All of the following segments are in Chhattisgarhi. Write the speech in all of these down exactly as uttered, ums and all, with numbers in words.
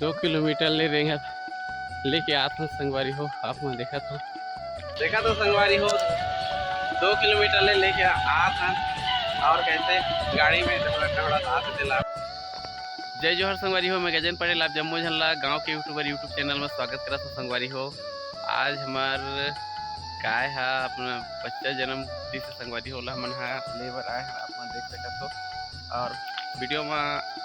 दो किलोमीटर ले रेंगत लेके आत हन संगवारी हो, आप मन देखत हो। देखत हो संगवारी हो, दो किलोमीटर ले लेके आत हन और कैसे गाड़ी में ढोलत ढोलत आत हन तेला। जय जोहार संगवारी हो, मैं गजेंद्र पटेल, आप जम्मो झन ला गांव के यूट्यूबर YouTube चैनल में स्वागत करत हूँ संगवारी हो। आज हमार गाय हा अपना बच्चा जन्म दिस संगवारी हो, ओला हमन हा ले बर आए हन, आप मन देख सकत हो। और वीडियो में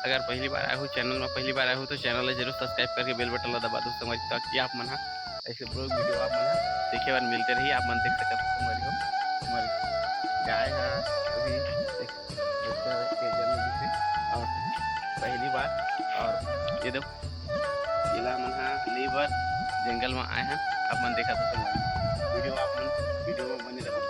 अगर पहली बार आए हो, चैनल में पहली बार आए हो, तो चैनल ला जरूर सब्सक्राइब करके बेल बटन ला दबा दो संगवारी, ताकि आप मन हा ऐसे ब्लॉग वीडियो आप मन हा देखे बर मिलते रही। आप मन देख सकत हो संगवारी हो, हमारी गाय हा अभी एक बच्चा के जन्म दिस हे और पहली बार, और ये देखो, एला मन हा ले बर जंगल में आए हैं। आप मन देखत हो संगवारी, वीडियो आप मन वीडियो में बने रहो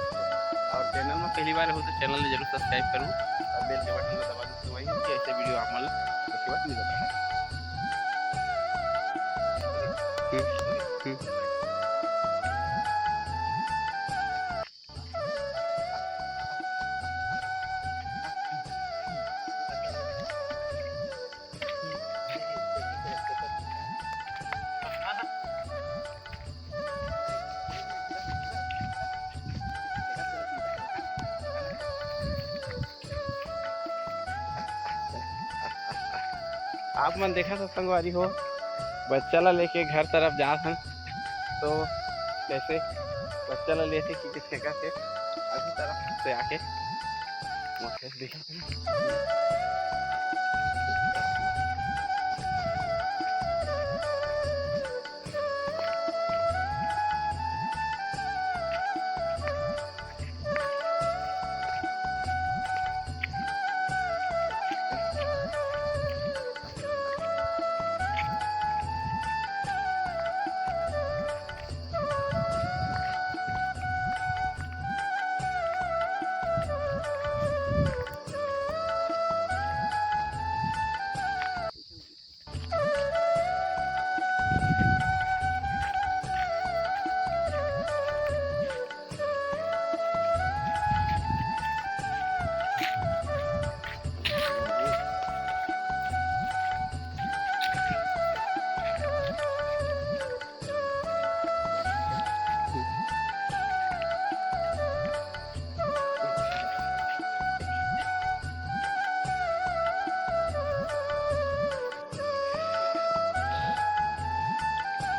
और चैनल में पहली बार हो तो चैनल ला जरूर सब्सक्राइब करो और बेल के बटन को दबा दो संगवारी, कि ऐसे वीडियो आप मन ला सबके बाद मिलत रहे। हम्म, हम्म। आप मन देखत हो संगवारी हो, बच्चा ला लेके घर तरफ जात हन, तो कैसे बच्चा ला लेके कि किस जगह से अभी तरफ से आके मोटर दिखा।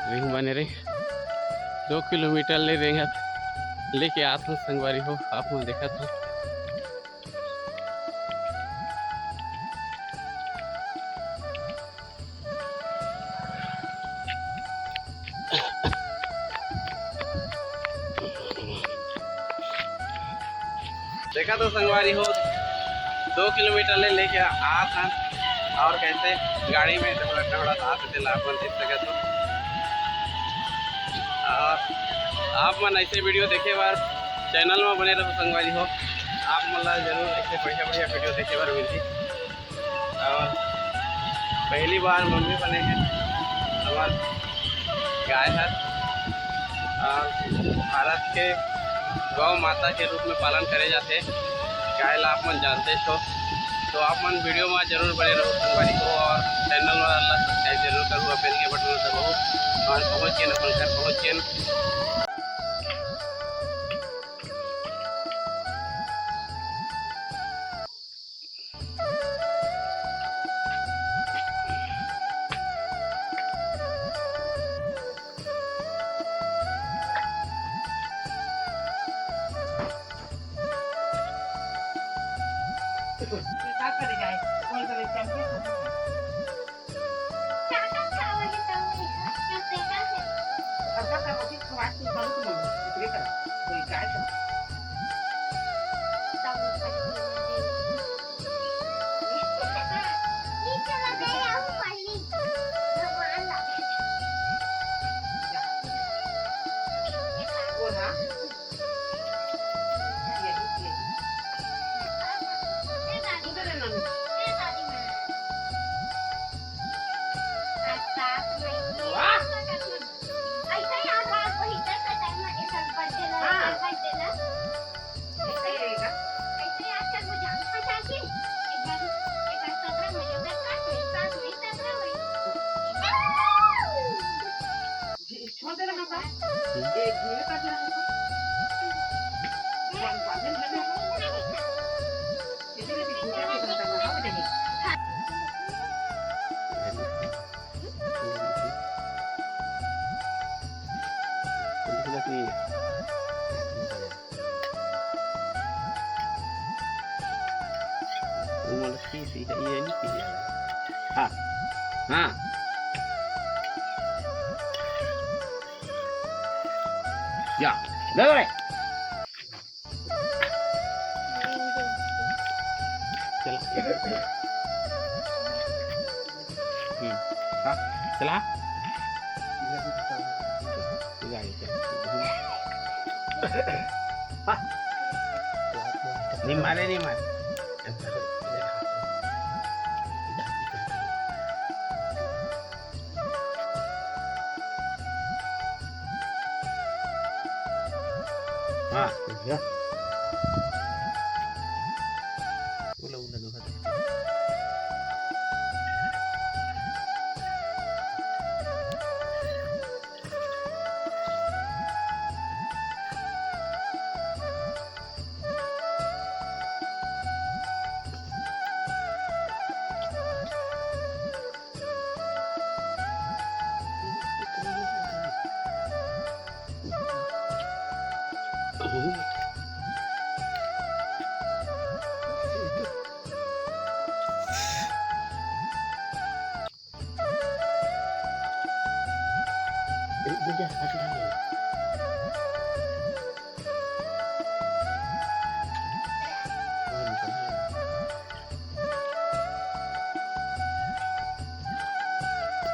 रेंग बने रे, दो किलोमीटर ले रेंगत लेके आत हन संगवारी हो, आप मन देखत हो। देखा तो संगवारी हो, दो किलोमीटर ले लेके आत हन और कैसे गाड़ी में ढोलत ढोलत आत हे, तेला आप मन देख सकत हो। और आप मन ऐसे वीडियो देखे बर चैनल में बने रहो संगवारी हो, आप मन ला जरूर ऐसे बढ़िया बढ़िया वीडियो देखे बर मिलही। और पहली बार मम्मी बने हैं हमार गाय हर, और भारत के गौ माता के रूप में पालन करे जाते। गाय ला आप मन जानते हो, तो आप मन वीडियो में जरूर बने रहो संगवारी हो, और चैनल वाला सब्सक्राइब जरूर करो और बेल के बटन दबाओ। और पहुँच गए ना, अपन घर पहुँच गए ना। जा, ले रे। चला। हम्म। हाँ, चला। जा, जा, जा। हाँ। नहीं मारे, नहीं मारे। हाँ, भैया। उला, उला, उला।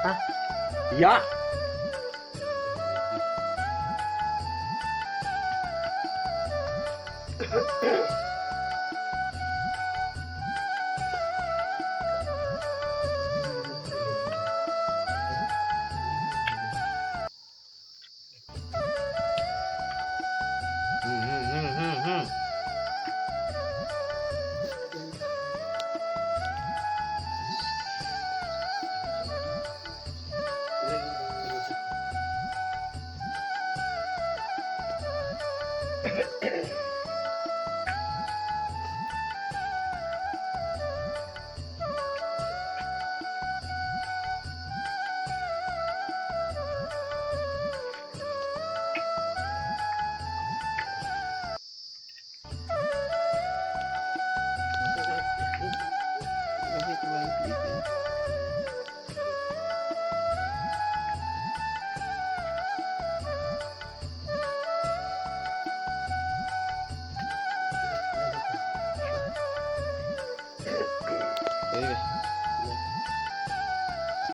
हाँ। या। हम्म, हम्म, हम्म, हम्म, हम्म।